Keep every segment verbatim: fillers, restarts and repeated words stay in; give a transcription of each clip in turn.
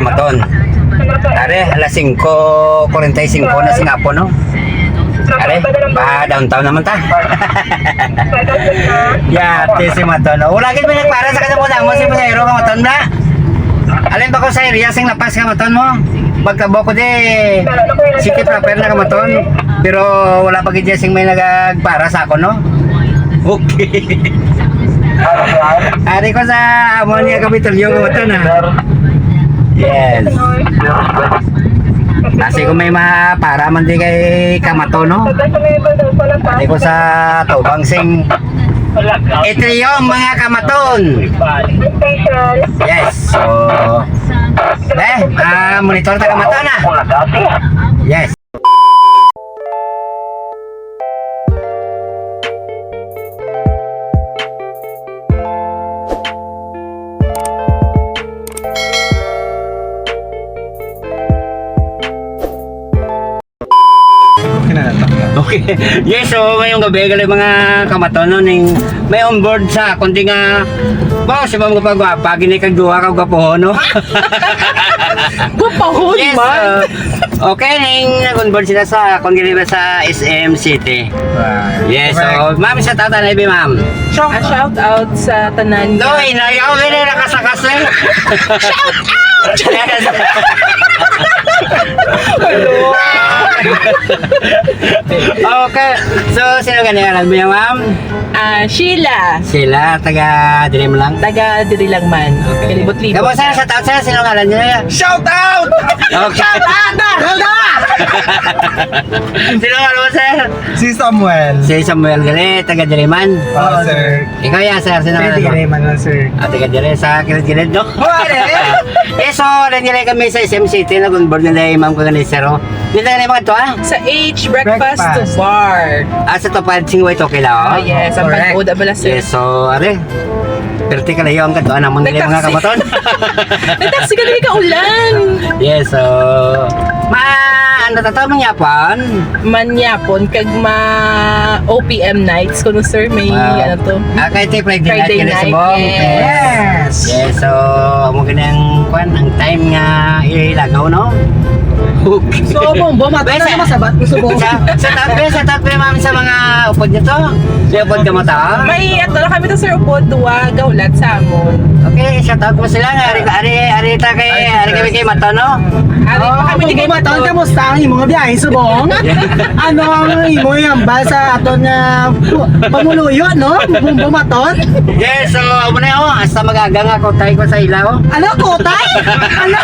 Maton. Are, alas singko kuwarenta y singko na sing hapon, no? Are, ba downtown naman ta. Yati si Maton, no? Wala gid may nagpara sa kanya mo, mo si Pasahero ka Maton na. Alin ba ko sa area sing La Paz ka Maton mo? Magtabo ko di city proper na ka Maton. Pero wala pa gid sing may nagpara sa ako, no? Okay. Ari ko sa amo niya Kapitolyo ka Maton, ah. Yes. Kasi kung may mapara man di kay Kamato, no? Ari ko sa tubang sing Atrium, mga Kamaton. Yes, so, eh, ah, monitor ta Kamaton, ah. Yes. Okay na nato. Okay. Yes, so ngayong gabi, gali mga Kamaton, no, ning may onboard sa kundi nga, wow, si Ma'am Gapagwapa, gini kag duha ka gwapohon, no? Gwapohon Yes, man. uh, okay, ning nag-onboard sila sa, kung gini ba sa S M City. Right. Yes, Correct. so, ma'am, shout out na, ma'am. Ah, shout out sa tanan No, niya. inayaw, gini nakasakas, eh. Shout out! Yes. Okay. So, sino gani ngalan mo yan, ma'am? Ah, Sheila. Sheila, taga diri mo lang? Taga diri lang man. Okay. Kalibot-libot. Kamusta sa taon, sir? Sino ngalan niyo? Shout out! Okay. Shout out na! Hold on! Sino ngalan mo, sir? Si Samuel. Si Samuel gali, taga diri man. Oo, Oo, sir. Ikaw ya, sir, sino Taga ngalan mo? diri man lang, sir. Ah, taga diri, sa kilid-kilid, no? Oh, ano, eh? Eh, so, rin nila kami sa S M City, nag-onboard nila yung ma'am ko ganun, sir, oh. Dito na yung mga to, ah? Sa H Breakfast Breakfast. Bar. Ah, sa Tupad, sing White, okay lang, oh. Oh, yes. Ang Correct. pag-oda pala, sir. Yes, so, are. Pero tika lang yung kadto, anong mga Nagtaksi. kamaton? Nagtaksi ka, dili ka ulan. Yes, so, ma, ano, tataw mo niya, pan? Manyapon, kag ma O P M nights, kuno, sir, may, Wow. ano to? Ah, kay ti Friday night, Friday kini night, subong. yes. Yes. Yes, so, amo gani ang, kwan, ang time nga ilagaw, no? Okay. So, bombo, mata Bes, na sa- masabat, gusto mo. Sa, sa tabi, sa tabi, ma'am, sa mga upod nito. May upod ka mo ta? May, ato na kami to, sir, upod, duwa, gaulat sa amon. Okay, shout out mo sila nga, ari, ari, ari ta kay, Ay, ari kami sir. kay Mato, no? Ari pa Oh, kami di kay Mato. Mato, kamusta ang imong biyahe, subong? Ano ang imo hambal sa aton nga pu-, pamuluyo, no? Bumbo Maton? Yes, so, amo na, oh, hasta mag-aga nga kutay ko sa ilaw. Ano, kutay? Ano?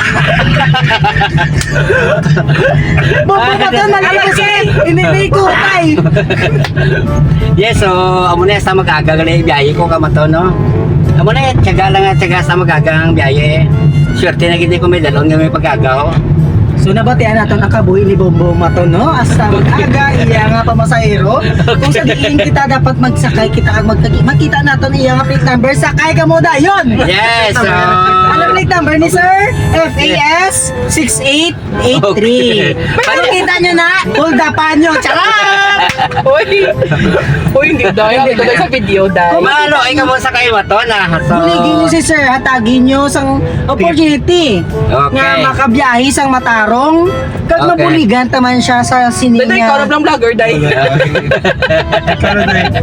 Bumbo Maton, mali ko siya. Hindi may kutay. Yes, so, amo na, hasta mag-aga gali biyahe ko ka Mato, no? Amo na, tiyaga lang, tiyaga hasta mag-aga ang biyahe. Swerte na gid ko may dalon nga may pag-aga, oh. So, nabatian naton ang kabuhi ni Bombo Maton, no? Hasta mag-aga iya nga pamasahero. Kung sa diin kita dapat magsakay, kita ang magkagi-, makita naton iya nga plate number, sakay ka mo dayon. Yes, so Ano plate number ni sir? F A S six eight eight three. Okay. Pero kita nyo na, hold upan nyo. Charot! Uy! Uy, hindi, dahil dito, dahil sa video, dahil. Malo, ay ka mo sa kay Mato na. So, Buligi nyo si sir, hatagi nyo sang opportunity Okay. nga makabiyahe sang matarong. Kag Okay. mabuligan ta man siya sa sini Dito, nga ikaw na lang vlogger, day.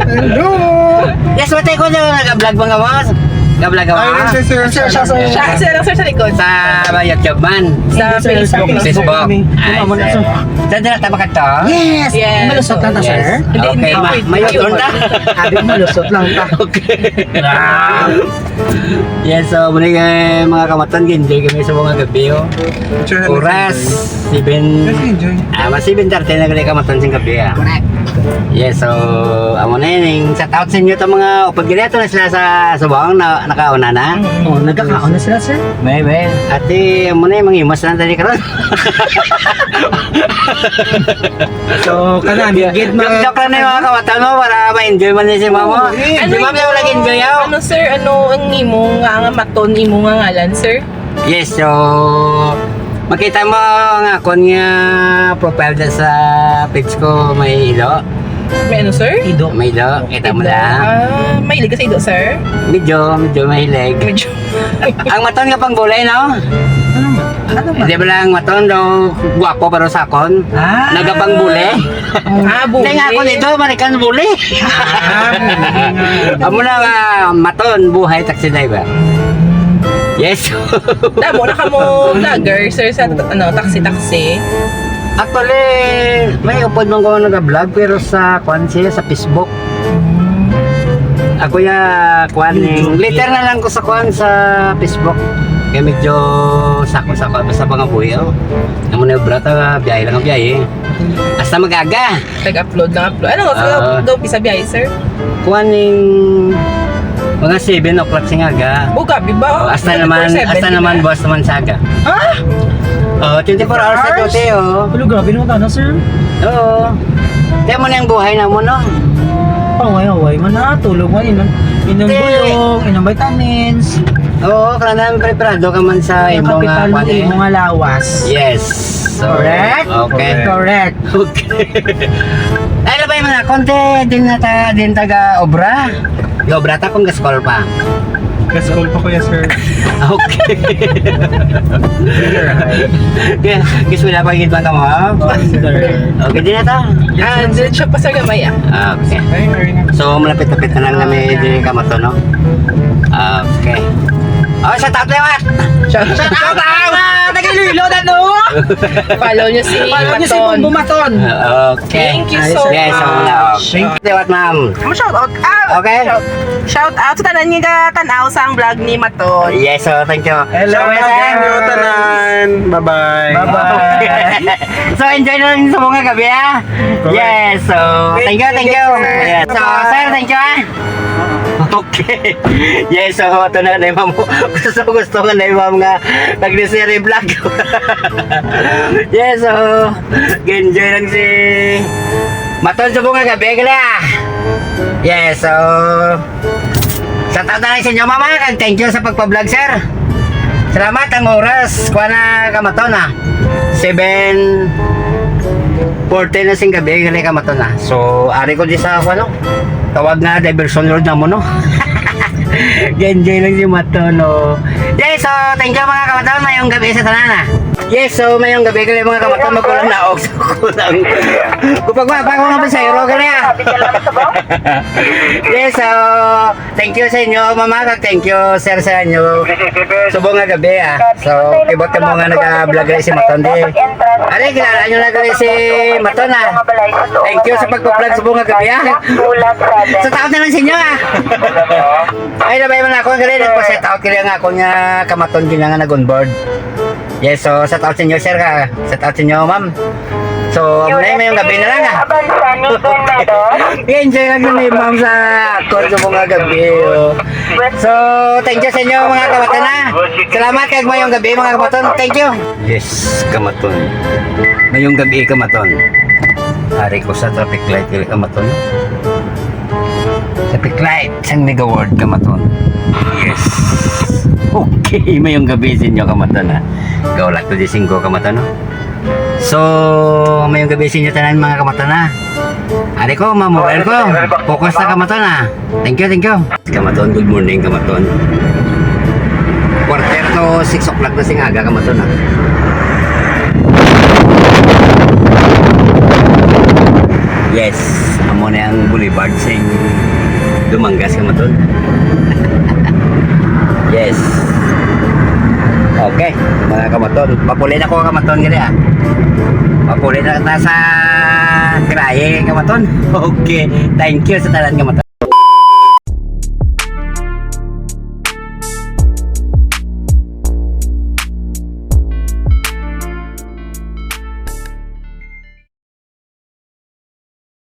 Hello. Yes, matay ko na nag-vlog, mga boss. Nag-vlog ako, Ay, ah. sir, sir, Sir, sir, sir. Siya, sir, sir, sa likod. Sa YouTube man. Sa Hindi, sir, Facebook. sa Facebook. Facebook kami. Ay, Ano mo na, sir. sir? Saan na tama ka to? Yes. Yes. Malusot lang ta, Yes. sir. Hindi, Okay, hindi, ma-, pwede. malusot lang ta. Sabi ko, malusot lang ta. Okay. Yes, so, muli kay mga kamatan, enjoy kami sa mga gabi, oh. Picture na Oras, natin. seven. Let's enjoy. Ah, mas seven thirty na gali kamatan sing gabi, ah. Correct. Yes, so, amo na yun, yung shout out sa inyo to mga upod gali, ato na sila sa subong na nakauna na. Mm. Oh, nagkakaon na sila, sir? May, may. Ate, amo na yung mga imas lang tali karon. So, kanami, Yeah. gid, mga Joke, joke lang na yung mga kawatan mo para ma-enjoy man niya si mama. Oo, eh. Si Ano ma'am yung yung, nag-enjoy, oh. Ano, sir? Ano ang imo nga, nga Maton, imo nga ngalan, sir? Yes, so, makita mo ang akon nga profile dyan sa page ko, may ilo. May ano, sir? Ido. May do, kita mo Ido. na. Ah, mahilig ka sa ido, sir? Medyo, medyo mahilig. Medyo. Ang maton nga pangbuli, no? Ano man? Ano man? Hindi ba lang maton daw gwapo pero sakon? Ah. Nagapangbuli? Ah, buli. Hindi nga ako nito, American buli. Ah, buli nga. Amo na nga, maton, buhay, taxi driver. Yes. Damo na kamo vlogger, sir, sa, ano, taxi-taxi? Actually, may upod man ko nga nag-vlog, pero sa, kwan siya, sa Facebook. Ako ya, kwan, YouTube, later yeah. na lang ko sa, kwan, sa Facebook. Kaya medyo sako-sako sa mga buhi, oh. Amo na yung brata, biyahe lang ang biyahe. Hasta mag-aga. Nag-upload, nag-upload. Ano, Ah. nag-umpisa biyahe, sir? Kuan ning mga seven o'clock sing aga. O, gabi ba? Oh, hasta naman, twenty-four seven hasta ka naman, na? Buwas naman sa aga. Ha? Oh, twenty-four hours na Hours? duty, oh. Hello, grabe naman ka na, sir. Oo. Kaya mo na yung buhay na mo, no? Paway-away man na, tulog man, inom, inom Hindi. bulong, inom vitamins. Oo, kailangan preparado ka man sa Yung imong, ah, kapital mo, kwan, eh. imong alawas. Yes. So, Correct? okay. Correct. Okay. Ay, labay mo na, konti din na ta, din taga obra. Obra ta kung gaskol pa. Gaskol pa, kuya, sir. Okay. Kaya, gusto na pagkit man ka mo, ha? Oh, sir. Okay, din na ta. Ah, diretso pa sa gamay, ah. Ah, okay. Ay, very nice. So, malapit-lapit na lang kami Ah, din ka mato, no? Ah, okay. Oh, shout out liwat! Shout, shout out! Ah, taga Iloilo na, no? Follow niyo si Follow niyo si Maton. Bumbo Maton. Ah, okay. Thank you so Yes, much. wala. Thank you. Liwat, ma'am. Mo shout out. Ah, Okay. shout, shout out sa tanan nga gatan-aw sang vlog ni Maton. Yes, so thank you. Hello, So, thank you, tanan. Bye-bye. Bye-bye. So, enjoy na lang sa mga gabi, ah. Correct. Yes, so, thank you, thank you. Yes. So, sir, thank you, ah. Okay. Yes, so, ito na, na, ma'am. Gusto, gusto nga na, ma'am, nga nag-share vlog. Yes, so, enjoy lang si Maton sa mga gabi, kaya. Yes, so, shout out na lang sa inyo, mama, kag thank you sa pagpa-vlog, sir. Salamat ang oras, kuha na kamaton, ah. Seven forty na sing gabi, gali kamaton, ah. So, ari ko di sa, ano, tawag nga diversion road na mo, no? Enjoy lang si Maton, no? Yes, so, thank you, mga kamaton. Mayong gabi sa tanan, ah. Yes, so, mayong gabi, gali, mga kamaton. Magkulang na, oh. Kulang. Kupag pa, pa, kung naman sa iro, gali, ah. Yes, so, thank you sa inyo, mama, kag thank you, sir, sa inyo. Subong nga gabi, ah. So, kibot ka mo nga nag-vlog gali si Maton, di. Ari, kilala nyo na gali si Maton, ah. Thank you sa pagpa-vlog subong nga gabi, ah. Sa taon na lang sa inyo, ah. Ay, nabay man ako, gali, nagpa-set out kaya nga ako nga kamaton gina nga nag-onboard. Yes, so shout out sa inyo, sir, ka. Shout out sa inyo, ma'am. So, amo na, mayong gabi na lang, ah. Abansa ni Don Meron. I-enjoy lang yun ni ma'am sa course sa mga gabi, oh. So, thank you sa inyo, mga kamaton, ah. Salamat kag mayong gabi, mga kamaton. Thank you. Yes, kamaton. Mayong gabi, kamaton. Ari ko sa traffic light, kili kamaton. Traffic light sang Mega World, kamaton. Yes. Okay, mayong gabi sa inyo, kamaton, ha. Gawlak to di singko, kamaton, no? So, mayong gabi sa inyo tanan, mga kamaton, ha. Ari ko, mamural ko. Focus na, kamaton, ha. Thank you, thank you. Kamaton, good morning, kamaton. Quarter to six o'clock na sing aga, kamaton, ha. Yes, amo na ang boulevard sing Dumangas, kamaton. Yes. Okay, mga kamaton. Papuli na ko, kamaton, gali, ah. Papuli na ta sa Kraye, kamaton. Okay, thank you sa tanan, kamaton.